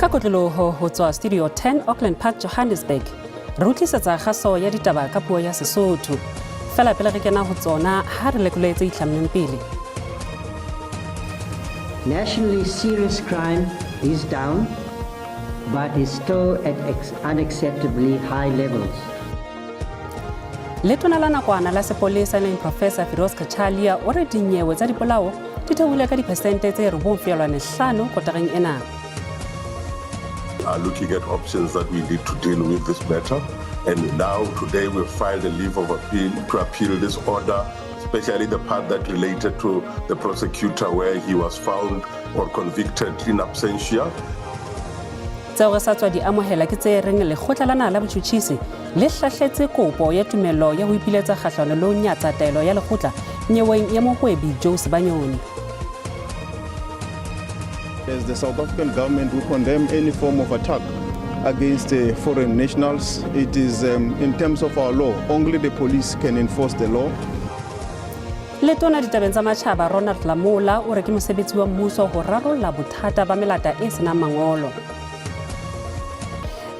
Ka kotloloho ho tswa Studio 10 Auckland Park, Johannesburg, re utlisetsa kgaso ya ditaba ka puo ya Sesotho. Fela pele re kena ho tsona, ha re lekole tse itlhammeng pele. Nationally, serious crime is down, but is still at unacceptably high levels. Letona la nakwana la sepolesa leng Professor Firoz Cachalia o re dinyewe tsa dipolao di theohile ka diphesente tse 9.5 kotareng ena. Are looking at options that we need to deal with this matter. And now, today, we've filed a leave of appeal to appeal this order, especially the part that related to the prosecutor where he was found or convicted in absentia. Tseo re sa tswa di amohela ke tse reng lekgotla la naha la botjhutjhisi le hlahletse kopo ya tumello ya ho ipiletsa kgahlano le ho nyatsa taelo ya lekgotla nyeweng ya mohwebi Joe Sibanyoni. As the South African government, we condemn any form of attack against foreign nationals. It is, in terms of our law, only the police can enforce the law. Letona ditabeng tsa matjhaba Ronald Lamola o re ke mosebetsi wa mmuso ho rarolla bothata ba melata e senang mangolo.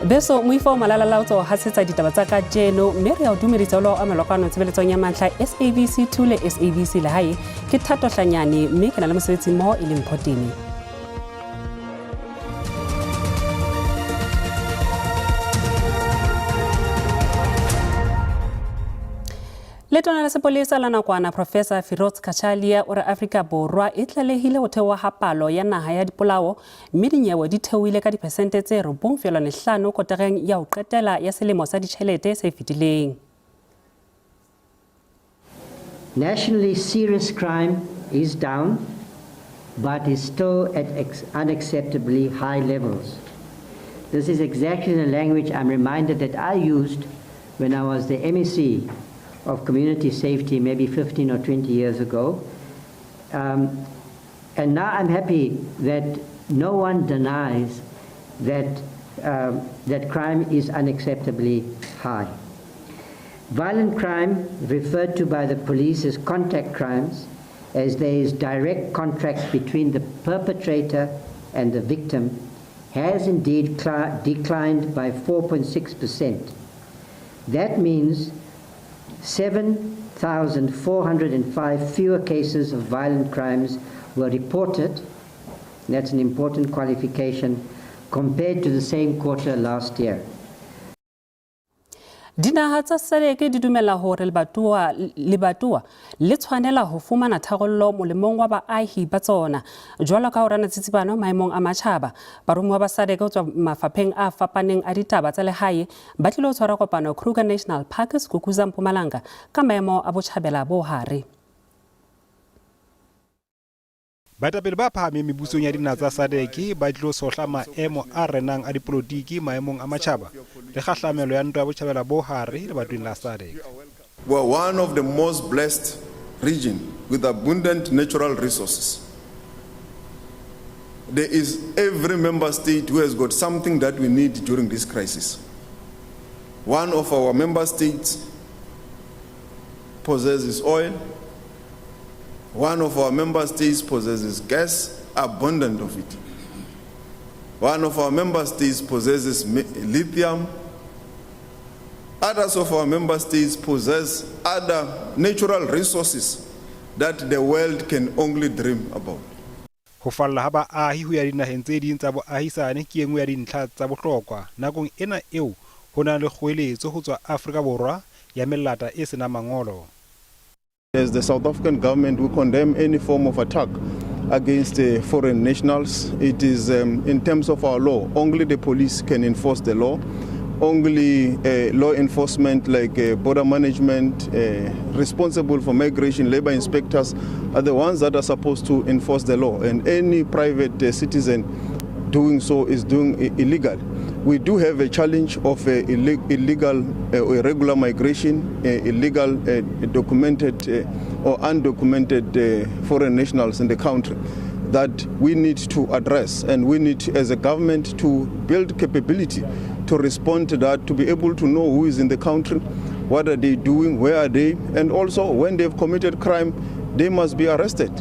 Beso moifo o malalala o tswa ho hasetsa ditaba tsa kajeno mme re ya o dumedisa o le ho amelwa kwano tshebeletsong ya mantlha SABC 2 le SABC Lehae. Ke Thato Hlanyane mme ke na le mosebetsi mmoho e leng Mpho. Letona la sepolesa la nakwana Professor Firoz Cachalia o re Afrika Borwa e tlalehile ho theoha ha palo ya naha ya dipolao mme dinyewe di theohile ka diphesente tse 9.5 kotareng ya ho qetela ya selemo sa ditjhelete se fetileng. Nationally, serious crime is down, but is still at unacceptably high levels. This is exactly the language I'm reminded that I used when I was the MEC of Community Safety maybe 15 or 20 years ago. And now I'm happy that no one denies that crime is unacceptably high. Violent crime, referred to by the police as contact crimes, as there is direct contact between the perpetrator and the victim, has indeed declined by 4.6%. That means 7,405 fewer cases of violent crimes were reported. That's an important qualification compared to the same quarter last year. Dinaha tsa SADC di dumela hore lebatowa le tshwanela ho fumana tharollo molemong wa baahi ba tsona. Jwalo ka ho rana tsitsipano maemong a matjhaba, baromuwa ba SADC ho tswa mafapheng a fapaneng a ditaba tsa lehae ba tlilo tshwara kopano Kruger National Park, Skukuza, Mpumalanga ka maemo a botjhabela bo hare. Baetapele ba phahameng mebusong ya dinaha tsa SADC ba tlilo sohla maemo a renang a dipolotiki maemong a matjhaba le kgahlamelo ya ntwa ya botjhabela bo hare lebatoweng la SADC. We are one of the most blessed region with abundant natural resources. There is every member state who has got something that we need during this crisis. One of our member states possesses oil. One of our member states possesses gas, abundant of it. One of our member states possesses lithium. Others of our member states possess other natural resources that the world can only dream about. Ho falla ha baahi ho ya dinaheng tse ding tsa boahisane ke e nngwe ya dintlha tsa bohlokwa nakong ena eo ho nang le kgoeletso ho tswa Afrika Borwa ya melata e senang mangolo. As the South African government, we condemn any form of attack against foreign nationals. It is, in terms of our law, only the police can enforce the law. Only law enforcement like border management, responsible for migration, labor inspectors are the ones that are supposed to enforce the law. And any private citizen doing so is doing illegal. We do have a challenge of illegal or irregular migration, illegal documented or undocumented foreign nationals in the country that we need to address, and we need as a government to build capability to respond to that, to be able to know who is in the country, what are they doing, where are they, and also when they've committed crime, they must be arrested.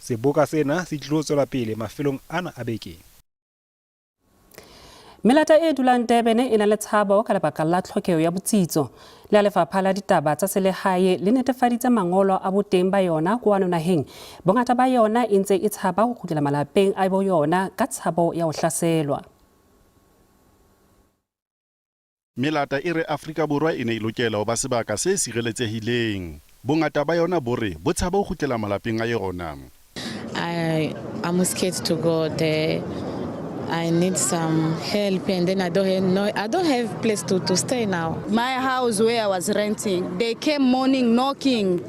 Seboka sena se tlilo tswela pele mafelong ana a beke. Melata e dulang Durban e na le tshabo ka lebaka la tlhokeho ya botsitso. Le lefapha la ditaba tsa selehae le netefaditse mangolo a boteng ba yona kwano naheng. Bongata ba yona e ntse e tshaba ho kgutlela malapeng a bo yona ka tshabo ya ho hlaselwa. Melata e re Afrika Borwa e ne e lokela ho ba sebaka se sireletsehileng. Bongata ba yona bo re bo tshaba ho kgutlela malapeng a yona. I'm scared to go there. I need some help, and then I don't have, no, I don't have place to stay now. My house where I was renting, they came morning knocking,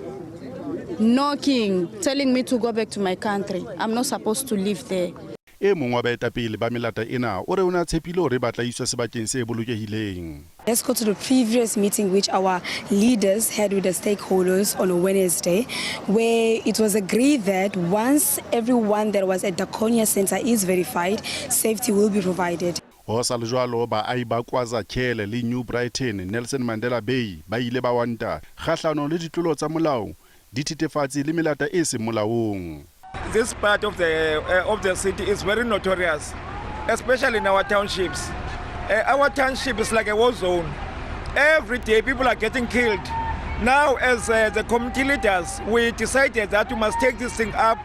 telling me to go back to my country. I'm not supposed to live there. E mong wa baetapele ba melata ena o re o ne a tshepile hore ba tla iswa sebakeng se bolokehileng. Let's go to the previous meeting which our leaders had with the stakeholders on a Wednesday, where it was agreed that once everyone that was at Daconia Center is verified, safety will be provided. Ho sa le jwalo, baahi ba Kwazakhele le New Brighton, Nelson Mandela Bay ba ile ba wanta kgahlano le ditlolo tsa molao, dithethefatsi le melata e seng molaong. This part of the city is very notorious, especially in our townships. Our township is like a war zone. Every day people are getting killed. Now, as the community leaders, we decided that we must take this thing up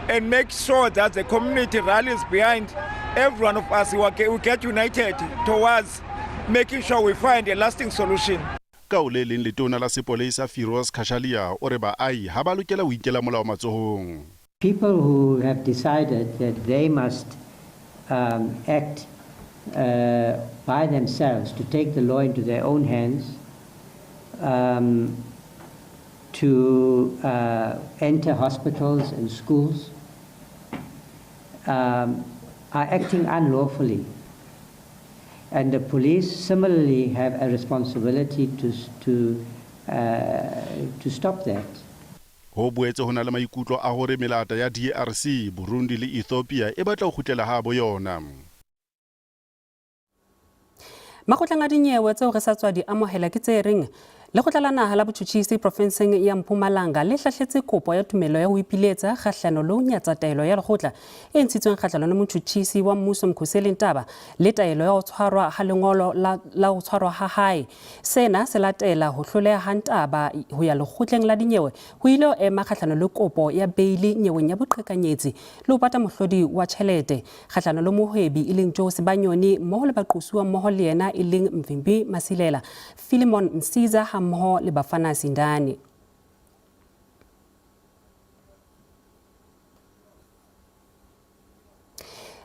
and make sure that the community rallies behind every one of us. We get united towards making sure we find a lasting solution. Ka o le leng letona la sepolesa Firoz Cachalia o re baahi ha ba lokela ho inkela molao matsohong. People who have decided that they must act by themselves, to take the law into their own hands, to enter hospitals and schools, are acting unlawfully. And the police similarly have a responsibility to stop that. Ho boetse ho na le maikutlo a hore melata ya DRC, Burundi le Ethiopia e batla ho kgutlela ha bo yona. Makgotleng a dinyewe tseo re sa tswa di amohela ke tse reng Lekgotla la Naha la Botjhutjhisi profenseng ya Mpumalanga le hlahletse kopo ya tumello ya ho ipiletsa kgahlano le ho nyatsa taelo ya lekgotla e ntshitsweng kgahlano le motjhutjhisi wa mmuso Mkhuseli Ntaba le taelo ya ho tshwarwa ha lengolo la ho tshwarwa ha hae. Sena se latela ho hloleha ha Ntaba ho ya lekgotleng la dinyewe ho ile ho ema kgahlano le kopo ya beili nyeweng ya boqhekanyetsi le ho pata mohlodi wa tjhelete kgahlano le mohwebi e leng Joe Sibanyoni mmoho le baqosuwa mmoho le yena e leng Mvimbi Masilela, Philemon Msiza hammoho le Bafana Sindane.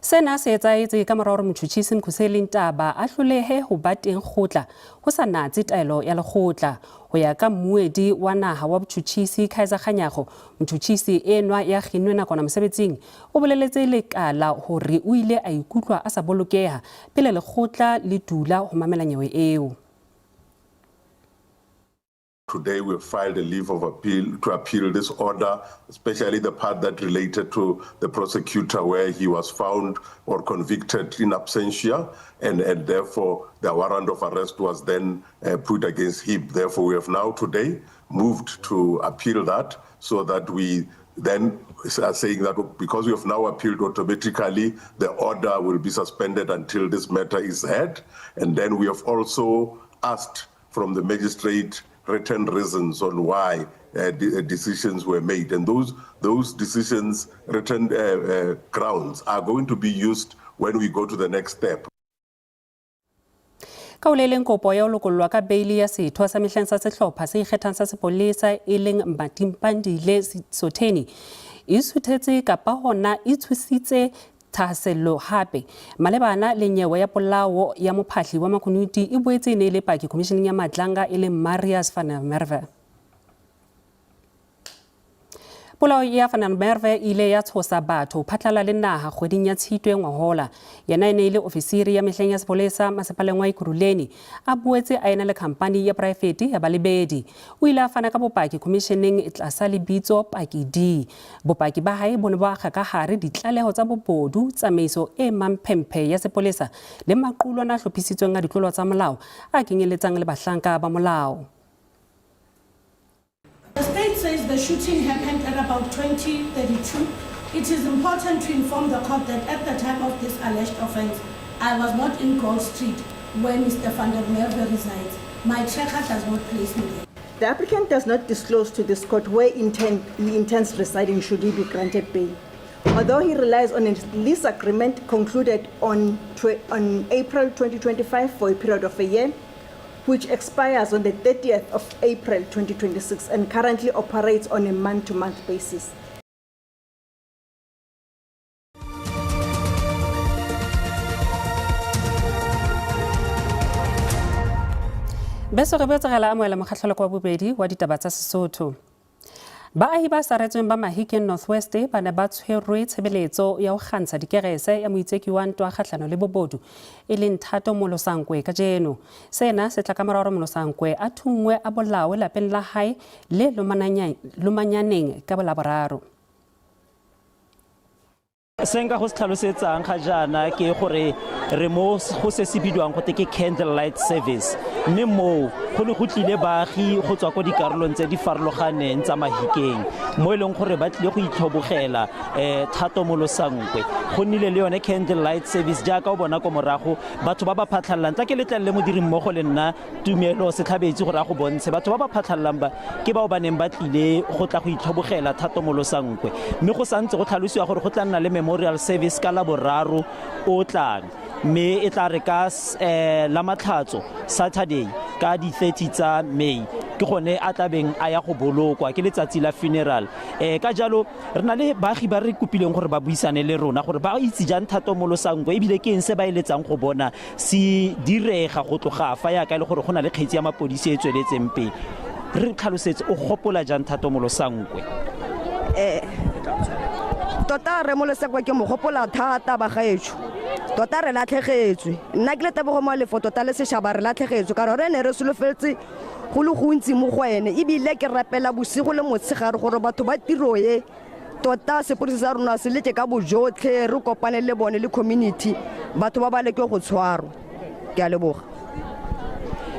Sena se etsahetse ka mora hore motjhutjhisi Mkhuseli Ntaba a hlolehe ho ba teng kgotla ho sa natse taelo ya lekgotla. Ho ya ka mmuedi wa naha wa botjhutjhisi Kaizer Kganyago, motjhutjhisi enwa ya kginnwe nakwana mosebetsing o boleletse lekala hore o ile a ikutlwa a sa bolokeha pele lekgotla le dula ho mamela nyewe eo. Today we filed a leave of appeal to appeal this order, especially the part that related to the prosecutor where he was found or convicted in absentia, and therefore the warrant of arrest was then put against him. Therefore, we have now today moved to appeal that, so that we then are saying that because we have now appealed automatically, the order will be suspended until this matter is heard. And then we have also asked from the magistrate written reasons on why decisions were made. And those decisions, written grounds, are going to be used when we go to the next step. Ka ho le leng kopo ya ho lokollwa ka beili ya setho sa mehleng sa sehlopha se ikgethang sa sepolesa e leng Matimpandile Sotheni e suthetse kapa hona e tshositse thahasello hape malebana le nyewe ya polao ya mophahli wa makunuti e boetse e ne e le paki commissioning ya Madlanga e leng Marius van der Merwe. Polao ya van der Merwe e ile ya tshosa batho phatlalla le naha kgweding ya Tshitwe ngwahola. Yena e ne e le ofisiri ya mehleng ya sepolesa masepaleng wa Ekurhuleni, a boetse a ena le khampani ya poraefete ya balebedi. O ile a fana ka bopaki commissioning tlasa lebitso Paki D. Bopaki ba hae bo ne bo akga ka hare ditlaleho tsa bobodu, tsamaiso e mamphemphe ya sepolesa le maqulwana a hlophisitsweng a ditlolo tsa molao a kenyeletsang le bahlanka ba molao. The state says the shooting happened at about 20:32. It is important to inform the court that at the time of this alleged offense, I was not in Gold Street where Mr. Van der Merwe resides. My tracker does not place me there. The applicant does not disclose to this court where he intends residing should he be granted bail. Although he relies on a lease agreement concluded on April 2025 for a period of a year, which expires on the 30th of April 2026 and currently operates on a month-to-month basis. Beso re boetse re la amohela mokgahlelo wa bobedi wa ditaba tsa Sesotho. Baahi ba saretsweng ba Mahikeng North West ba ne ba tshwerwe tshebeletso ya ho kgantsha dikerese ya moitseki wa ntwa kgahlano le bobodu e leng Thato Molosankwe kajeno. Sena se tla ka mora hore Molosankwe a thunngwe a bolawe lapeng la hae le Lomanyaneng ka Laboraro. Se nka go se tlhalosetsang ga jaana ke gore re mo go se se bidiwang gote ke candle light service, mme moo go ne go tlile baagi go tswa ko dikarolong tse di farologaneng tsa Mahikeng, mo e leng gore ba tlile go itlhobogela Thato Molosankwe. Go nnile le yone candle light service jaaka o bona ko morago batho ba ba phatlhallang. Tla ke letlelele modiri mmogo le nna Tumelo Setlhabetsi gore a go bontshe batho ba ba phatlhallang ba ke bao ba neng ba tlile go tla go itlhobogela Thato Molosankwe. Mme go santse go tlhalosiwa gore go tla nna le memorial service ka Laboraro o tlang, mme e tla re ka la Matlhatso Saturday ka di 30 tsa May ke gone a tlabeng a ya go bolokwa, ke letsatsi la funeral. Ka jalo re na le baagi ba re kopileng gore ba buisane le rona gore ba itse jang Thato Molosankwe ebile ke eng se ba eletsang go bona se direga go tloga fa yaka e le gore go na le kgetsi ya mapodisi e tsweletseng pele. Re tlhalosetse o gopola jang Thato Molosankwe? Tota re Molosankwe ke mo gopola thata bagaetsho. Tota re latlhegetswe. Nna ke le Tebogo Malefo tota le seshaba re latlhegetswe ka gore re ne re solofetse go le gontsi mo go ene, ebile ke rapela bosigo le motshegare gore batho ba tiro e tota sepodisi sa rona se leke ka bojotlhe, re kopane le bone le community, batho ba ba leke go tshwarwa. Ke a leboga.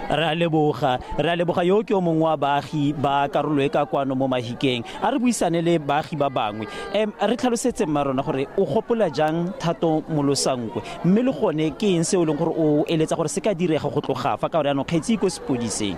Re a leboga, re a leboga. Yo ke o mongwe wa baagi ba karolo e ka kwano mo Mahikeng. A re buisane le baagi ba bangwe. Re tlhalosetse mma rona gore o gopola jang Thato Molosankwe, mme le gone ke eng se o leng gore o eletsa gore se ka direga go tloga fa, ka gore jaanong kgetsi e ko sepodiseng.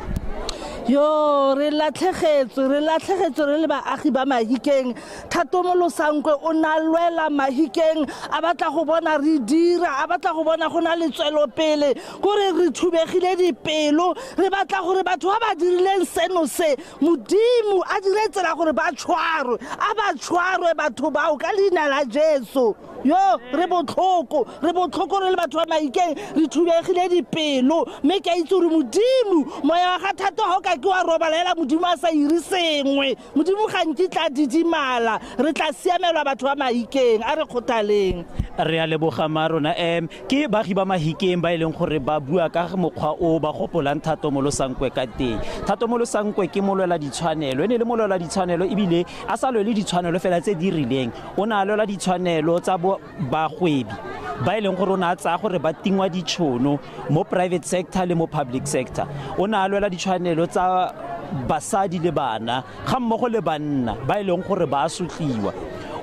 Yo, re latlhegetswe, re latlhegetswe re le baagi ba Mahikeng. Thato Molosankwe o na lwela Mahikeng, a batla go bona re dira, a batla go bona go na le tswelopele. Kore re thubegile dipelo, re batla gore batho ba ba dirileng seno se, Modimo a dire tsela gore ba tshwarwe, a ba tshwarwe batho bao ka leina la Jesu. Yo, re botlhoko, re botlhoko re le batho ba Mahikeng, re thubegile dipelo, mme ke a itse gore Modimo, moya wa ga Thato ga o ka ke wa robala hela Modimo a sa ire sengwe. Modimo ga nkitla didimala, re tla siamelwa batho ba Mahikeng, a re kgothaleng. Re a leboga mma rona. Ke baagi ba Mahikeng ba e leng gore ba bua ka mokgwa o ba gopolang Thato Molosankwe ka teng. Thato Molosankwe ke molwela ditshwanelo, e ne e le molwela ditshwanelo ebile a sa lwele ditshwanelo fela tse di rileng, o ne a lwela ditshwanelo tsa bagwebi ba e leng gore o ne a tsaya gore ba tingwa ditšhono mo private sector le mo public sector. O ne a lwela ditshwanelo tsa basadi le bana ga mmogo le banna ba e leng gore ba a sotliwa.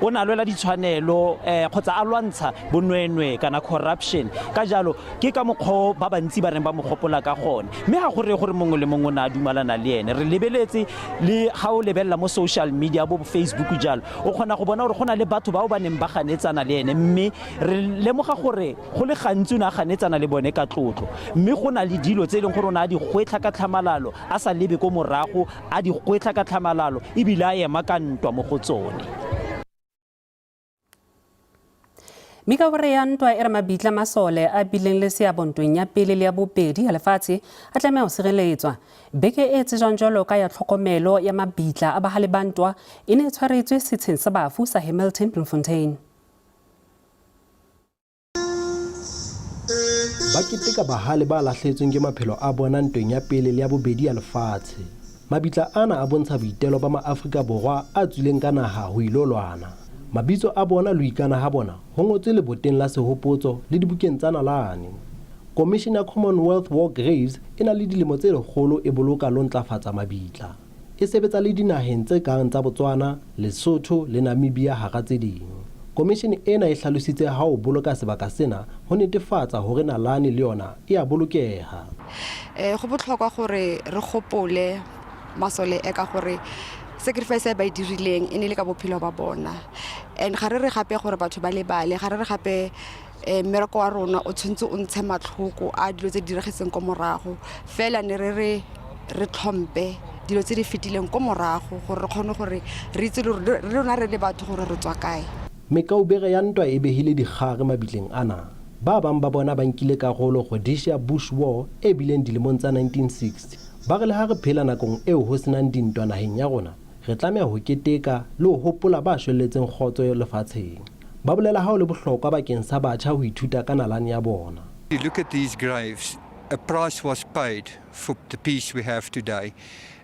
O ne a lwela ditshwanelo kgotsa a lwantsha bonweenwee kana corruption. Ka jalo ke ka mokgwa o ba bantsi ba reng ba mo gopola ka gone, mme ga go reye gore mongwe le mongwe o ne a dumalana le ene. Re lebeletse le ga o lebelela mo social media bo Facebook jalo, o kgona go bona gore go na le batho bao ba neng ba ganetsana le ene, mme re lemoga gore go le gantsi o ne a ganetsana le bone ka tlotlo, mme go na le dilo tse e leng gore o ne a di gwetlha ka tlhamalalo, a sa lebe ko morago, a di gwetlha ka tlhamalalo ebile a ema ka ntwa mo go tsone. Mekabore ya ntwa e re mabitla masole a bileng le seabo ntweng ya pele le ya bobedi ya lefatshe a tlameha ho sireletswa. Beke e tsejwang jwalo ka ya tlhokomelo ya mabitla a bahale ba ntwa e ne e tshwaretswe setsheng sa bafu sa Hamilton, Bloemfontein. Ba keteka bahale ba lahlehetsweng ke maphelo a bona ntweng ya pele le ya bobedi ya lefatshe. Mabitla ana a bontsha boitelo ba Maafrika Borwa a tswileng ka naha ho ilo lwana. Mabitso a bona le ho ikana ha bona ho ngotswe leboteng la sehopotso le dibukeng tsa nalane. Komishene ya Commonwealth War Graves e na le dilemo tse lekgolo e boloka le ho ntlafatsa mabitla. E sebetsa le dinaheng tse kang tsa Botswana, Lesotho le Namibia hara tse ding. Komishene ena e hlalositse ha ho boloka sebaka sena ho netefatsa hore nalane le yona e a bolokeha. Go botlhokwa gore re gopole masole e ka gore sacrifice e ba e dirileng e ne le ka bophelo ba bona. And ga re re gape gore batho ba lebale, ga re re gape mmereko wa rona o tshwanetse o ntshe matlhoko a dilo tse di diragetseng ko morago. Fela ne re re re tlhompe dilo tse di fetileng ko morago gore re kgone gore re itse le rona re le batho gore re tswa kae. Mekaubere ya ntwa e behile dikgare mabitleng ana. Ba bang ba bona ba nkile karolo Rhodesia Bush War e bileng dilemong tsa 1960. Ba re le ha re phela nakong eo ho senang dintwa naheng ya rona, re tlameha ho keteka le ho hopola ba shwelletseng kgotso lefatsheng. Ba bolela ha ho le bohlokwa bakeng sa batjha ho ithuta ka nalane ya bona. You look at these graves, a price was paid for the peace we have today.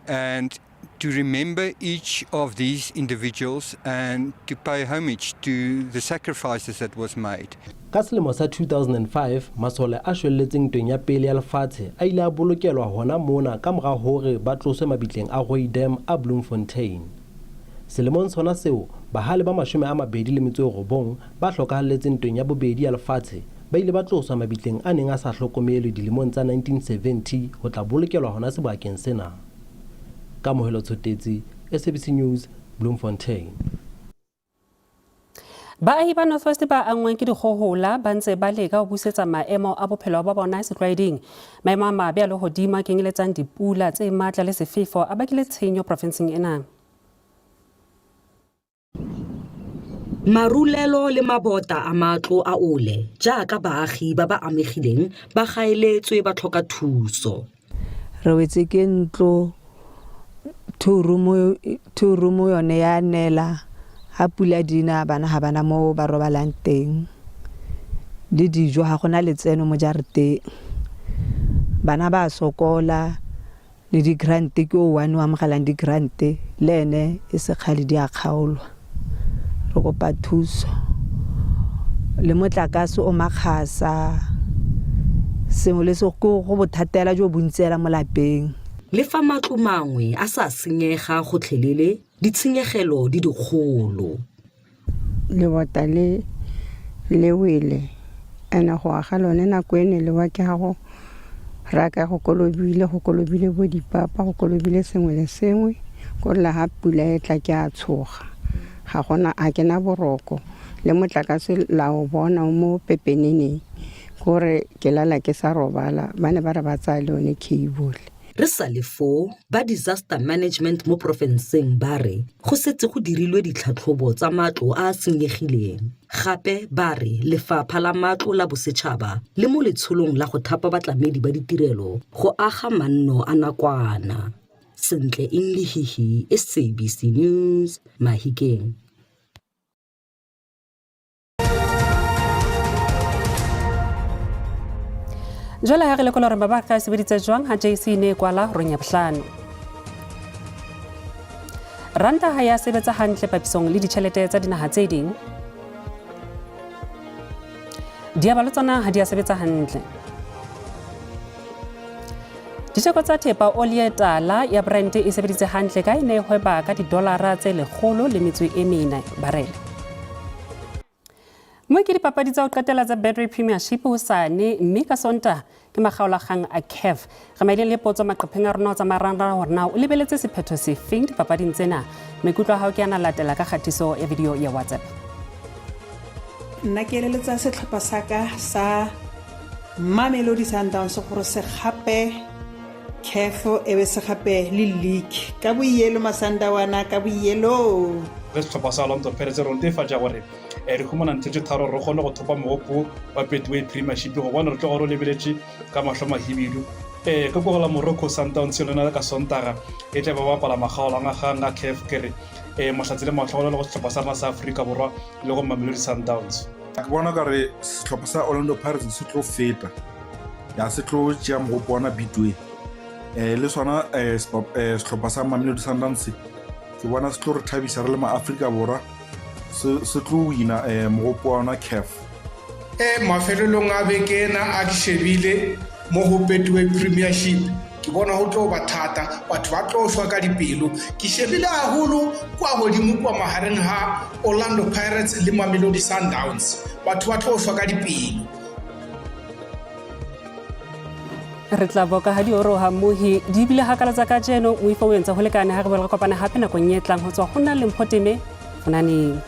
And to remember each of these individuals and to pay homage to the sacrifices that was made. Ka selemo sa 2005, masole a shwelletseng ntweng ya pele ya lefatshe a ile a bolokelwa hona mona ka mora hore ba tloswe mabitleng a Rooi Dam a Bloemfontein. Selemong sona seo, bahale ba 29 ba hlokahalletseng ntweng ya bobedi ya lefatshe ba ile ba tloswa mabitleng a neng a sa hlokomelwe dilemong tsa 1970 ho tla bolokelwa hona sebakeng sena. Kamohelo Tshotetsi, SABC News, Bloemfontein. Baahi ba North West ba anngweng ke dikgohola ba ntse ba leka ho busetsa maemo a bophelo ba bona setlwaeding. Maemo a mabe a lehodimo a kenyeletsang dipula tse matla le sefefo a bakile tshenyo profenseng ena. Marulelo le mabota a matlo a ole jaaka baagi ba ba amegileng ba gaeletswe ba tlhoka thuso. Re wetse ke ntlo, two room yone ya nela, ha pula dina bana ha bana mo ba robalang teng. Le dijo ha gona letseno mo jarateng. Bana ba sokola le di-grant ke o one o amogelang di-grant le ene e se kgale di a kgaolwa. Re kopa thuso le motlakase o makgasa, sengwe le sengwe ke go bothatela jo bontsi hela mo lapeng. Le fa matlo mangwe a sa senyega gotlhelele, ditshenyegelo di dikgolo. Lebota le le wele, ene go aga lone nako e ne lewa ke ga go raka go kolobile, go kolobile bo dipapa, go kolobile sengwe le sengwe. Ko lla ha pula e tla ke a tshoga, ga gona, a ke na boroko. Le motlakase la o bona mo pepeneneng, kore ke lala ke sa robala, ba ne ba re ba tsaya le yone cable. Re sa le foo, ba disaster management mo porofenseng ba re go setse go dirilwe ditlhatlhobo tsa matlo a a senyegileng. Gape ba re lefapha la matlo la bosetšhaba le mo letsholong la go thapa batlamedi ba ditirelo go aga manno a nakwana. Sentle Inlihihi, SABC News, Mahikeng. Jwale ha re lekola hore mabaka a sebeditse jwang ha JC ne e kwala horeng ya bohlano. Ranta ha ya sebetsa hantle papisong le ditjhelete tsa dinaha tse ding. Diabalo tsona ha di a sebetsa hantle. Ditheko tsa thepa oli e tala ya Brent e sebeditse hantle ka e ne e hweba ka didolara tse 104 barele. Mo ke dipapadi tsa ho qetela tsa Betway Premiership hosane, mme ka Sontaha ke makgaolakgang a CAF. Re maileng le potso maqepheng a rona ho tsa marangrang hore na o lebeletse sephetho sefeng dipapading tsena. Maikutlo a hao ke ana latela ka kgatiso ya video ya WhatsApp. Nna ke eletsa setlhopha sa ka sa Mamelodi Sundowns gore se gape CAF e be se gape le league ka boielo Masandawana ka boielo. Re setlhopha sa Orlando Pirates re netefatša gore re humana ntho tše tharo re kgone go thopa mogopo wa Betway Premiership gobane re tloga re lebeletše ka mahlo mahibidu. Ka kwa go la Morocco Sundowns yone ka Sontaga e tla ba bapala makgaolangakgang a CAF ke re mahlatse le matlhogolo le go setlhopha sa rena sa Afrika Borwa le go Mamelodi Sundowns. Ke bona ka re setlhopha sa Orlando Pirates se tlo feta ya se tlo tšea mogopo wa Betway. Le sona setlhopha sa Mamelodi Sundowns ke bona se tlo re thabisa re le ma-Afrika Borwa se tlo wina mogopo wa yona CAF. Mafelelong a beke ena a ke shebile mo go Betway Premiership. Ke bona ho tlo ba thata, batho ba tlo shwa ka dipelo. Ke shebile haholo kwa hodimo kwa mahareng ha Orlando Pirates le Mamelodi Sundowns. Batho ba tlo shwa ka dipelo. Re tla boka ha di oroha mohi di bile hakalatsa kajeno. Moifo o entse ho lekane ha re boela re kopana hape nakong e tlang ho tswa ho na le Mpho Teme. Fonaneng.